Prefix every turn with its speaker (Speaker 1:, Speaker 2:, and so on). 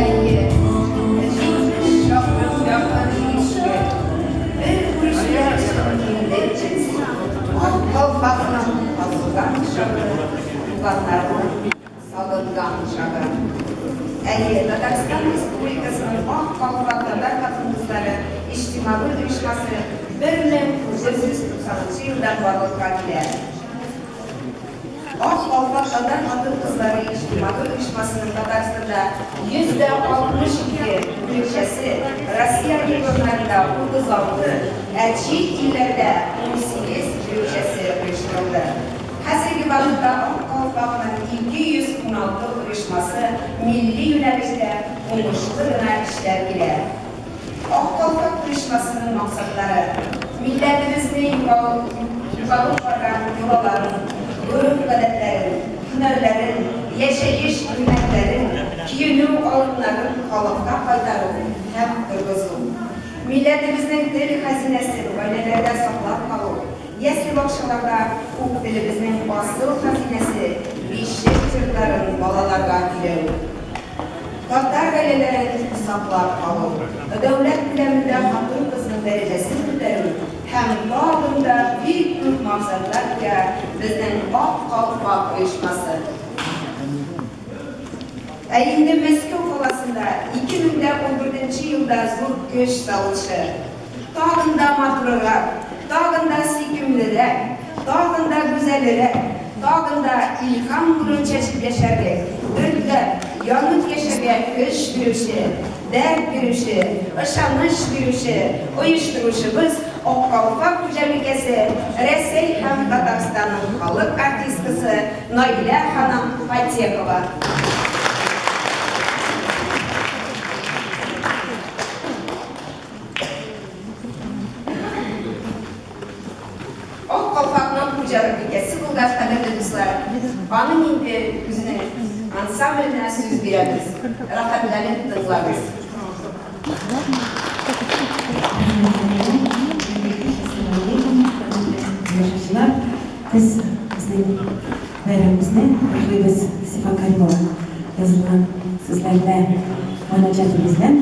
Speaker 1: Әйе, җитмеш чакрым якын ишкә, Бер күрешүдә килде җенси. Ак калфакның асылган чагы, Туганнарның сагынган чагы. Әйе, Татарстан Республикасының Ак калфак татар хатын-кызлары иҗтимагый оешмасы 1990 нчы елдан барлыкка килә. Ак калфак татар хатын-кызлары иҗтимагый оешмасының Татарстанда 162 бүлекчәсе, Россия регионнарында 36, ә чит илләрдә 18 бүлекчәсе оештырылды. Хәзерге вакытта Ак калфакның 216 оешмасы милли юнәлештә уңышлы гына эшләп килә. Ак калфак оешмасының максатлары, милләтебезне югалып барган йолаларын, гореф-гадәтләрен, һөнәрләрен, яшәеш кыйммәтләрен, киенү алымнарын халыкка кайтару һәм торгызу. Милләтебезнең тел хәзинәсен гаиләләрдә саклап калу, ясле-бакчаларда ук телебезнең асыл хәзинәсе, бишек җырларын балаларга өйрәү. Татар гаиләләрен саклап калу, дәүләт күләмендә хатын-кызның дәрәҗәсен күтәрү һәм тагын да бик күп максатлар куя безнең Ак калфак оешмасы. Ә инде Мәскәү каласында 2014 нче елда зур көч салучы, тагын да матурырак, тагын да сөйкемлерәк, тагын да гүзәлерәк, тагын да илһам нурын чәчеп яшәрлек, дөрләп, янып яшәргә көч бирүче, дәрт бирүче, ышаныч бирүче оештыручыбыз Ак калфак хуҗабикәсе, Рәсәй һәм Татарстанның халык артисткасы Наилә ханым Фатехова. Ак калфакның хуҗабикәсе булгач, кадерле дуслар, аның инде үзенең ансамбленә сүз бирәбез. Рәхәтләнеп тыңлагыз.
Speaker 2: Без безнең бәйрәмебезне башлыйбыз Зифа Каримова язылган сүзләренә монаҗатыбыз белән.